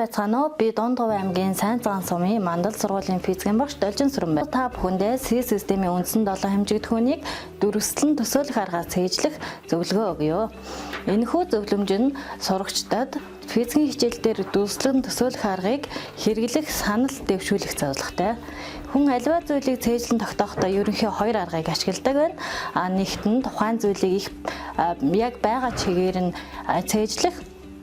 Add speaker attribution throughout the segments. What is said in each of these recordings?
Speaker 1: Байцгаана уу? Би Дундговь аймгийн Сайн цагаан сумын Мандал сургуулийн физикийн багш Должин Сүрэн байна. Та бүхэндээ С системийн үндсэн 7 хэмжигдэхүүнийг дүрслэн төсөөлөх аргаар цээжлэх зөвлөгөө өгье. Энэхүү зөвлөмж нь сурагчдад физикийн хичээл дээр дүрслэн төсөөлөх аргыг хэрэглэх санал дэвшүүлэх зорилготой. Хүн аливаа зүйлийг цээжлэн тогтоохтой ерөнхий хоёр аргыг ашигладаг байна. А нэгт нь тухайн зүйлийг их яг байгаа чигээр нь цээжлэх,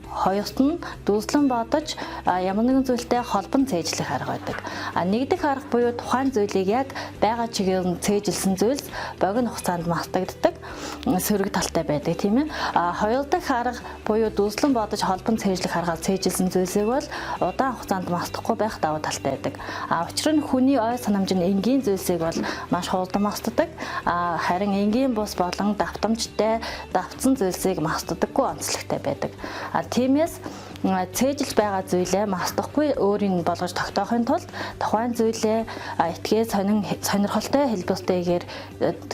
Speaker 1: хоёрт нь дүрслэн бодож ямар нэгэн зүйлтэй холбон цээжлэх арга байдаг. А нэгдэх арга буюу тухайн зүйлийг яг байгаа чигээр нь цээжилсэн зүйлс богино хугацаанд мартагддаг, сөрөг талтай байдаг, тийм ээ. А хоёр дахь арга буюу дүрслэн бодож холбон цээжлэх аргаар цээжилсэн зүйлсийг бол удаан хугацаанд мартахгүй байх давуу талтай байдаг. А учир нь хүний ой санамж нь энгийн зүйлсийг бол маш хурдан мартдаг. А харин энгийн бус болон давтамжтай давтсан зүйлсийг мартдаггүй онцлогтой байдаг. А тиймээс цээжилж байгаа зүйлээ мартахгүй өөрийн болгож тогтоохын тулд тухайн зүйлээ этгээ сонин сонирхолтой хэлбэртэйгээр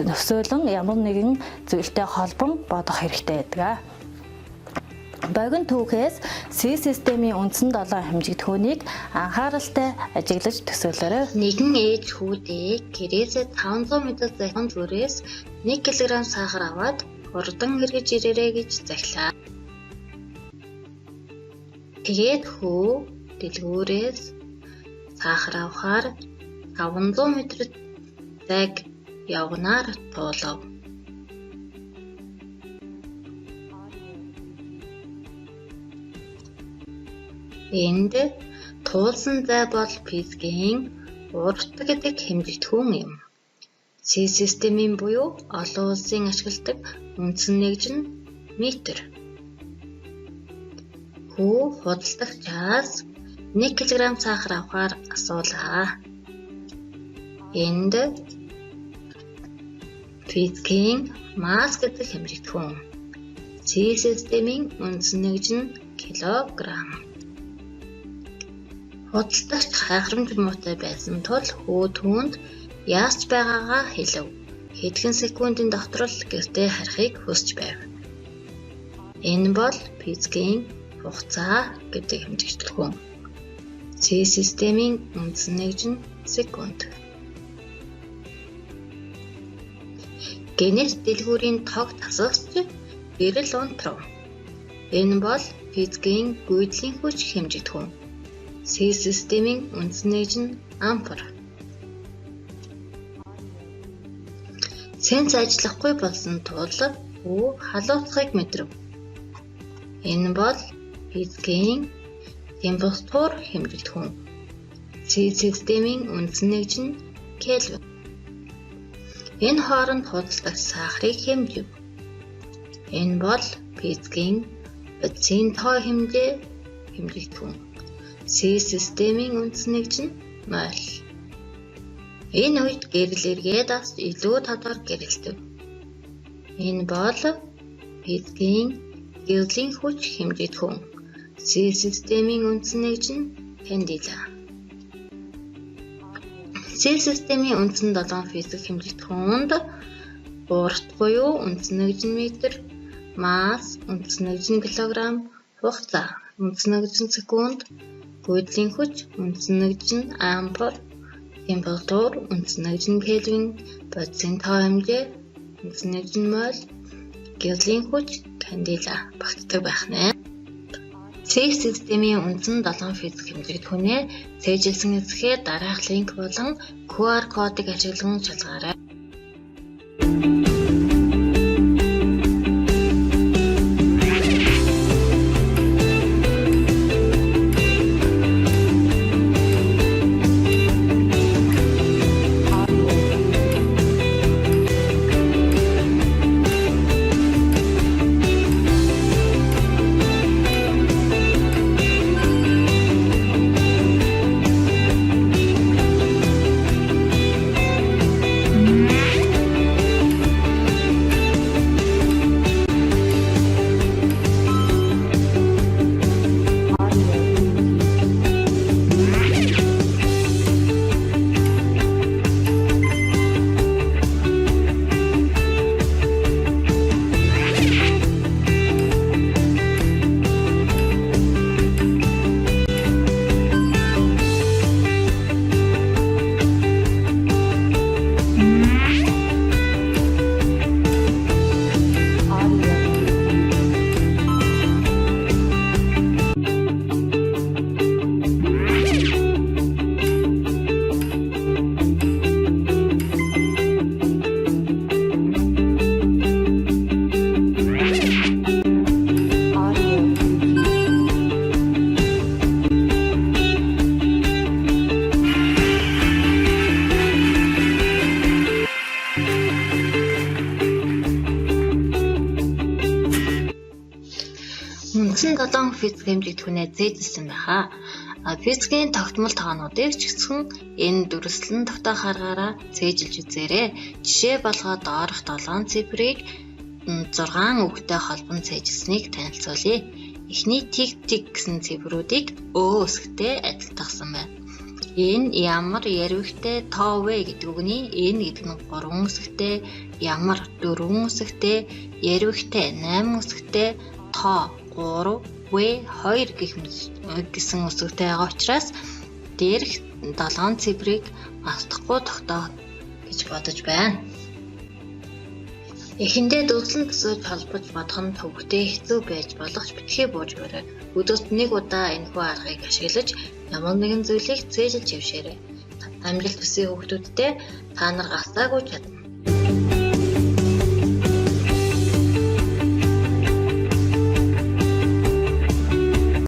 Speaker 1: нөхсөөлөн ямар нэгэн зүйлтэй холбон бодох хэрэгтэй байдаг. Богино түүхээс С системийн үндсэн 7 хэмжигдэхүүнийг анхааралтай ажиглаж төсөөлөөрэй.
Speaker 2: Нэгэн ээж хүүдээ гэрээсээ 500 м зайсан зүрээс 1 кг сахар аваад хурдан эргэж ирээрэй гэж захилаа. Тэгээд хүү дэлгүүрээс сахар авахар 500 м зайг явганаар туулав. Энд туулсан зай бол физикийн урт гэдэг хэмжигдэхүүн юм. С системийн буюу олон улсын ашигладаг үндсэн нэгж нь метр. Хүү худалдагчаас 1 кг сахар авахар асуулаа. Энд физикийн масс гэдэг хэмжигдэхүүн. С системийн үндсэн нэгж нь килограмм. Худалдагч хахирамж муутай байсан тул хүү түүнд яарч байгаагаа хэлэв. Хэдхэн секундын дотор л гэртээ харихыг хүсч байв. Энэ бол физикийн хугацаа гэдэг хэмжигдэхүүн. С системийн үндсэн нэгж нь секунд. Гэнэт дэлгүүрийн тог тасалж гэрэл унтрав. Энэ бол физикийн гүйдлийн хүч хэмжигдэхүүн. С системийн үндсэн нэгж нь ампер. Сенс ажиллахгүй болсон тул хүү халуутахыг мэдрэв. Энэ бол физикийн температур хэмжигдэхүүн. С системийн үндсэн нэгж нь кельвин. Энэ хооронд худалдагч сахарыг хэмжив. Энэ бол физикийн бодисын тоо хэмжээ хэмжигдэхүүн. С системийн үндсэн нэгж нь моль. Энэ үед гэрэл эргээд ас илүү тодор гэрэлтэв. Энэ бол физикийн гэрлийн хүч хэмжигдэхүүн. С системийн үндсэн нэгж нь кандела. С системийн үндсэн 7 физик хэмжигдэхүүнд урт буюу үндсэн нэгж нь метр, масс үндсэн нэгж нь килограмм, хугацаа үндсэн нэгж нь секунд, гүйдлийн хүч үндсэн нэгж нь ампер, температур үндсэн нэгж нь кельвин, бодисын тоо хэмжээ үндсэн нэгж нь моль, гэрлийн хүч кандела багтдаг байх нэ. С системийн үндсэн 7 физик хэмжигдэхүүнээ цээжилсэн эсэхээ дараах линк болон QR кодыг ашиглан шалгаарай. долоон физик хэмжигдэхүүнээ зээжилсэн байхаа. Физикийн тогтмол тоонуудыг ч гэсэн энэ дүрслэн тогтоох аргаараа цээжилж үзээрэй. Жишээ болгоод доорх 7 цифрыг 6 үгтэй холбон цээжилснийг танилцуулъя. Эхний тэг тэг гэсэн цифрүүдийг өө өсгтэй адилтгасан байна. Энэ ямар ярвигтэй тоо вэ гэдэг үгний энэ гэдэг нь 3 үсэгтэй, ямар 4 үсэгтэй, ярвигтэй 8 үсэгтэй, тоо 3 В 2 гэх гэсэн үсэгтэй байгаа учраас дээрх 7 цифрыг мартахгүй тогтоох гэж бодож байна. Эхэндээ дүрслэн төсөөж холбож бодох нь төвөгтэй хэцүү байж болох ч битгий бууж өгөөрэй. Өдөрт нэг удаа энэхүү аргыг ашиглаж ямар нэгэн зүйлийг цээжилж хэвшээрэй. Амжилт хүсье хүүхдүүддээ та нар гацаагүй чадна.